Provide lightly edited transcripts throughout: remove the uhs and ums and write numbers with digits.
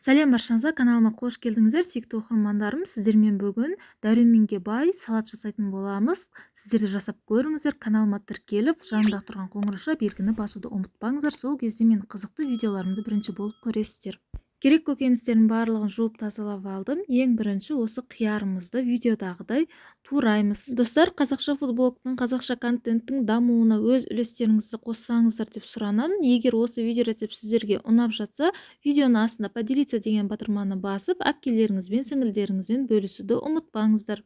Сәлем баршаңызға, каналыма қош келдіңіздер, сүйікті оқырмандарым. Сіздермен бүгін дәруменге бай салат жасайтын боламыз. Сіздер де жасап көріңіздер. Каналыма тіркеліп, жанында тұрған қоңырауша белгіні басуды ұмытпаңыздар. Сол кезде менің қызықты видеоларымды бірінші болып көресіздер. Керек көкөністердің барлығын жуып тазалап алдым. Ең бірінші осы қиярымызды видеодағыдай тураймыз. Достар, қазақша фудблогтың, қазақша контенттің дамуына өз үлестеріңізді қоссаңыздар деп сұранамын. Егер осы видео рецепт сіздерге ұнап жатса, видеоның астында «Поделиться» деген батырманы басып, әпкелеріңізбен, сіңілдеріңізбен бөлісуді ұмытпаңыздар.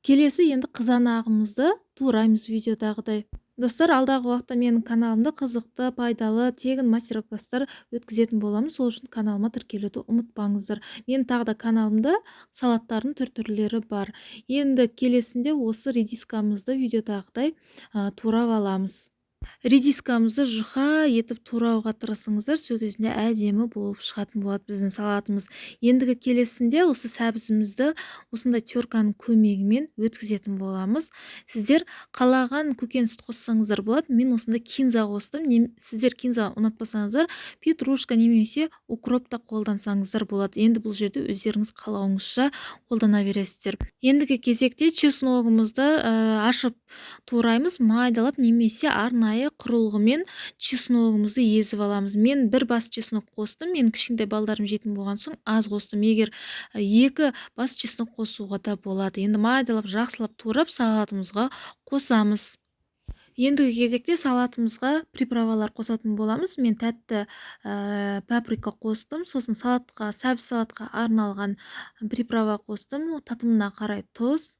Келесі енді қызанағымызды тураймыз видеодағыдай. Достар, алдағы уақытта менің каналымда қызықты, пайдалы, тегін мастер-класстар өткізетін боламын. Сол үшін каналыма тіркелуді ұмытпаңыздар. Менің тағы да каналымда салаттардың түр-түрлері бар. Енді келесінде осы редискамызды видеодағыдай турап аламыз. Редискамызды жұқа етіп турауға тырысыңыздар, сол кезінде әдемі болып шығатын болады біздің салатымыз. Ендігі келесінде осы сәбізімізді осындай терканың көмегімен өткізетін боламыз. Сіздер қалаған көкөністі қоссаңыздар болады. Мен осындай кинза қостым. Сіздер кинза ұнатпасаңыздар, петрушка немесе укроп та қолдансаңыздар болады. Енді бұл жерде өздеріңіз қалауыңызша қолдана бересіздер. Ендігі кезекте чесногымызды ашып тураймыз, майдалап немесе арнайы құрылғымен чесногымызды езіп аламыз. Мен бір бас чеснок қостым. Мен кішкентай балдарым жейтін болған соң аз қостым. Егер 2 бас чеснок қосуға да болады. Енді майдалап, жақсылап турап, салатымызға қосамыз. Ендігі кезекте салатымызға приправалар қосатын боламыз. Мен тәтті паприка қостым, сосын салатқа, сәбіз салатқа арналған приправа қостым. Татымына қарай тұз,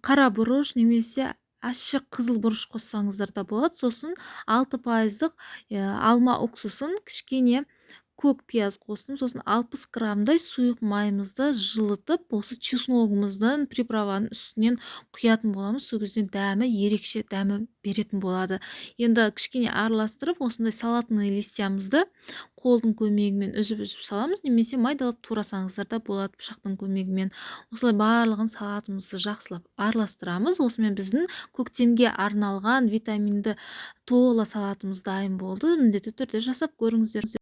қара бұрыш немесе ащы қызыл бұрыш қоссаңыздар да болады. Сосын 6%-дық алма уксусын, кішкене көк пияз қостым. Сосын 60 граммдай сұйық майымызды жылытып, осы чесногымыздың приправаның үстінен құятын боламыз. Сол кезде дәмі ерекше дәмі беретін болады. Енді кішкене араластырып, осындай салатный листьямызды қолдың көмегімен үзіп-үзіп саламыз немесе майдалап турасаңыздар да болады пышақтың көмегімен. Осылай барлығын салатымызды жақсылап араластырамыз. Осымен біздің көктемге арналған витаминді тола салатымыз дайын болды. Міндетті түрде жасап көріңіздер.